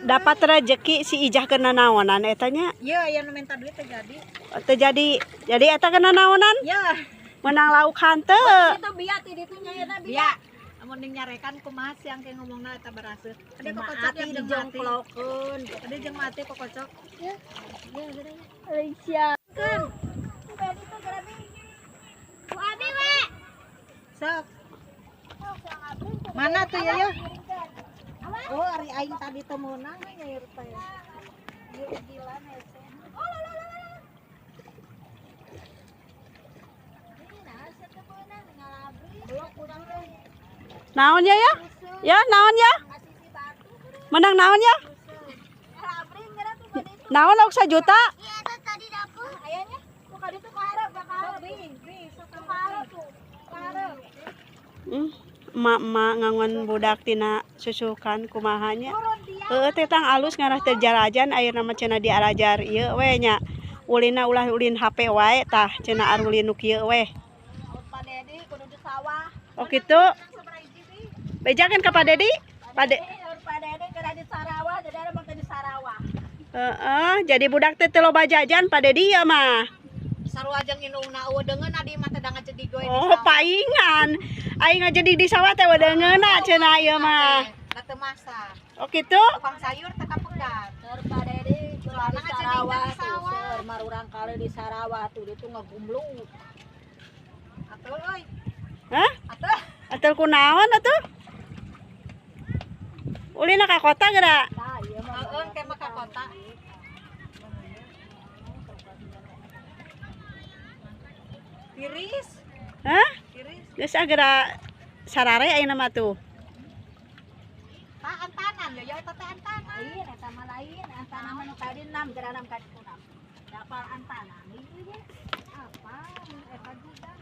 Dapat rezeki si Ijah kena naonan eta nya. Iya, yang minta duit terjadi. Teu jadi. Jadi eta kena naonan? Iya. Menang lauk hanteu. Itu biya ti ditu nya eta biya. Amun ning nyarekan kumaha siang ke ngomongna eta baraseut. Ada kokocok yang jeung mati. Ada jeung mati kokocok. Ya. Alicia. Kan. Bu Abi we. Sok. Mana tuh ya ya? Oh, ari aing tadi teu meunang we nyair teh. Ieu ugilan hese. Oh, la la la la. Ini nah, teu meunang ngalabri. Naon ya ya? Ya, naon ya? Menang naon ya? Naon lauk sajuta? Iya, eta tadi dapur. Ayahnya tuh kali itu kaharep, kaharep. Kaharep tuh. Kaharep. Emak-emak ngangon budak tina susukan kumahanya. Heeh teh tang alus ngarah teu jarajan ayeuna mah cenah diarajar ieu we nya. Ulinna ulah ulin HP wae tah cenah arulin nu kieu we. Pak Dedi kudu di sawah. Oh kitu. Bejakeun ka Pak Dedi? Pak De. Pak Dedi keur di Sarawak, jadi ada mah di Sarawak. Heeh, jadi budak teh teu loba jajan Pak Dedi ya mah. Sarua jeung indungna eueuh deungeun adi mah teh da ngajedig we di Oh, sawah. paingan. Aing ngajedig di sawah teh deungeunna cenah ieu mah. Da teu masak. Oh kitu. Tukang sayur teh kapegat. Seur Pak Dedi di Soalna ngajedig Sarawak di tuh, sawah. seur marurang kali di Sarawak tuh dia tuh ngegumluk. Atuh euy. Hah? Atuh. Atel kunaon atuh? Ulina ka kota geura? Tah ieu mah. Heeh, ke mah ka kota. Tiris, Hah? tiris. Geus agera sarare ayeuna mah tuh. Tah antanan yo, yo eta teh antanan. Lain eta mah lain, antana mah nu tadi 6 geura 6 ka ditu 6. Dapal antana ieu ge. Apa eta juga.